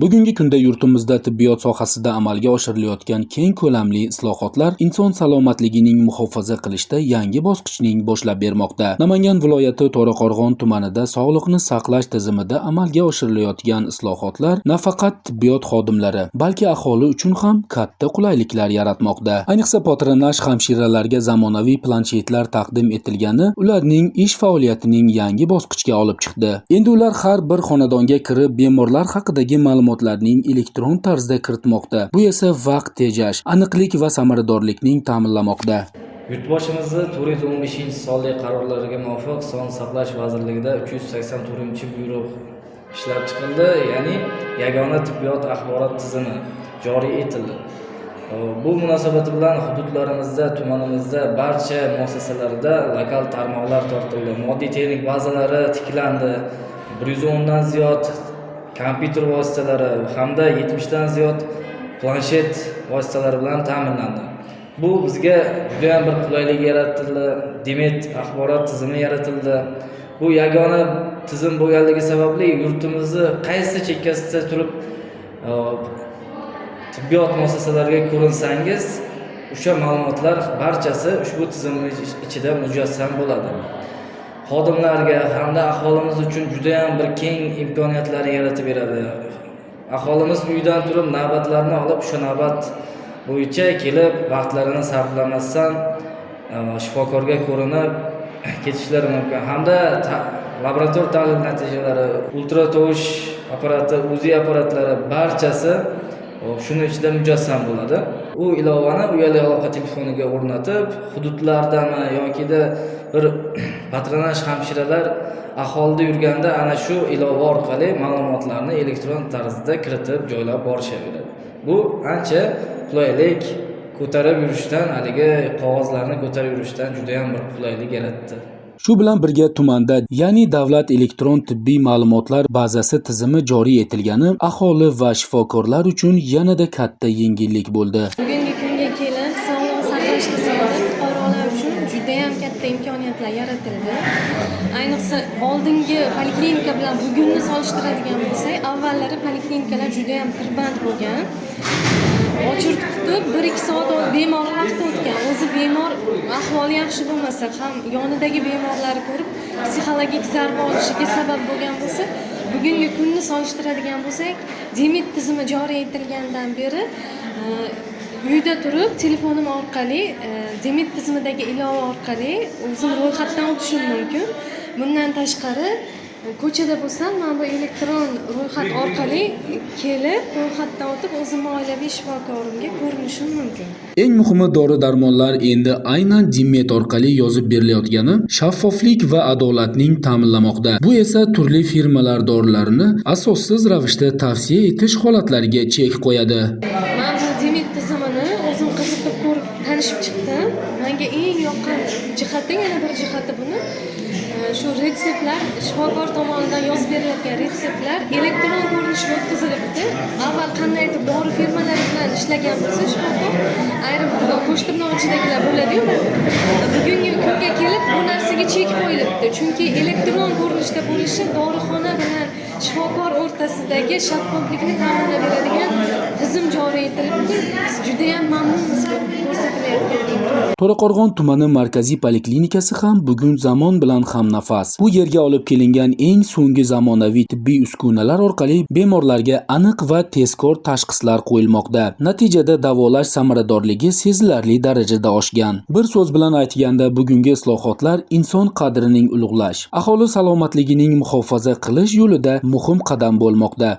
Bugungi kunda yurtimizda tibbiyot sohasida amalga oshirilayotgan keng ko'lamli islohotlar inson salomatligining muhofaza qilishda yangi bosqichning boshlab bermoqda. Namangan viloyati To'raqo'rg'on tumanida sog'liqni saqlash tizimida amalga oshirilayotgan islohotlar nafaqat tibbiyot xodimlari, balki aholi uchun ham katta qulayliklar yaratmoqda. Ayniqsa, patronaj hamshiralarga zamonaviy planshetlar taqdim etilgani ularning ish faoliyatining yangi bosqichga olib chiqdi. Endi ular har bir xonadonga kirib, bemorlar haqidagi ma'lumotlarning elektron tarzda kiritmoqda. Bu esa vaqt tejash, aniqlik va samaradorlikning ta'minlamoqda. Yurtboshimizni 415-sonli qarorlariga muvofiq Sog'liqni saqlash vazirligida 384-buyruq ishlab chiqildi, ya'ni yagona tibbiyot axborot tizimi joriy etildi. Bu munosabati bilan hududlarimizda, tumanimizda barcha muassasalarda lokal tarmoqlar tortildi, moddiy texnik bazalari tiklandi, 110 dan ziyod kompyuter vositalari hamda 70 dan ziyod planshet vositalari bilan ta'minlandi. Bu bizga judayam bir qulaylik yaratildi. Dimed axborot tizimi yaratildi. Bu yagona tizim bo'lganligi sababli yurtimizni qaysi chekkasida turib tibbiyot muassasalariga ko'rinsangiz, o'sha ma'lumotlar barchasi ushbu tizimni ichida mujassam bo'ladi. Xodimlarga hamda aholimiz uchun judayam bir keng imkoniyatlar yaratib beradi. Aholimiz uydan turib navbatlarni olib, o'sha navbat bo'yicha kelib, vaqtlarini sarflamasdan shifokorga ko'rinib ketishlari mumkin hamda laborator tahlil natijalari, ultratovush apparati, УЗИ apparatlari, barchasi shuni ichida mujassam bo'ladi. U ilovani uyali aloqa telefoniga o'rnatib, hududlardami yokida bir patronaj hamshiralar aholida yurganda ana shu ilova orqali ma'lumotlarni elektron tarzda kiritib, joylab borishaveradi. Bu ancha qulaylik, ko'tarib yurishdan, haligi qog'ozlarni ko'tarib yurishdan judayam bir qulaylik yaratdi. Shu bilan birga tumanda, ya'ni davlat elektron tibbiy ma'lumotlar bazasi tizimi joriy etilgani aholi va shifokorlar uchun yanada katta yengillik bo'ldi. Bugungi kunga kelib sog'liqni saqlash tizimida fuqarolar uchun judayam katta imkoniyatlar yaratildi. Ayniqsa, oldingi poliklinika bilan bugunni solishtiradigan bo'lsak, avvallari poliklinikalar judayam tirband bo'lgan. Очередь kutib 1-2 soat bemor vaqti o'tgan. O'zi bemor ahvoli yaxshi bo'lmasa ham, yonidagi bemorlarni ko'rib psixologik zarba olishiga sabab bo'lgan bo'lsa, bugungi kunni solishtiradigan bo'lsak, Demid tizimi joriy etilgandan beri uyda turib telefonim orqali Demid tizimidagi ilova orqali o'zim ro'yxatdan o'tishim mumkin. Bundan tashqari, ko'chada bo'lsam, mana bu elektron ro'yxat orqali kelib, ro'yxatdan o'tib, o'zimni oilaviy shifokorimga ko'rinishim mumkin. Eng muhimi, dori-darmonlar endi aynan Dimed orqali yozib berilayotgani shaffoflik va adolatning ta'minlamoqda. Bu esa turli firmalar dorilarini asossiz ravishda tavsiya etish holatlariga chek qo'yadi. Man bu Demid tizimini o'zim qiziqib ko'rib, tanishib chiqdim. Manga eng yoqqan jihati, yana bir jihati buni shu retseptlar, shifokor tomonidan yozib berilayotgan retseptlar elektron ko'rinishga o'tkazilibdi. Avval qandaydir dori firmalari bilan ishlagan bo'lsa shifokor, ayrim qo'shtirnoq ichidagilar bo'ladiyu, bugungi kunga kelib bu narsaga chek qo'yilibdi, chunki elektron ko'rinishda bo'lishi dorixona bilan shifokor o'rtasidagi shaffoflikni ta'minlab beradigan tizim joriy etilibdi. Biz judayam mamnunmiz bu ko'rsatilayotgan imkon. To'raqo'rg'on tumani markaziy poliklinikasi ham bugun zamon bilan hamnafas. Bu yerga olib kelingan eng so'nggi zamonaviy tibbiy uskunalar orqali bemorlarga aniq va tezkor tashxislar qo'yilmoqda. Natijada davolash samaradorligi sezilarli darajada oshgan. Bir so'z bilan aytganda, bugungi islohotlar inson qadrining ulug'lash, aholi salomatligining muhofaza qilish yo'lida muhim qadam bo'lmoqda.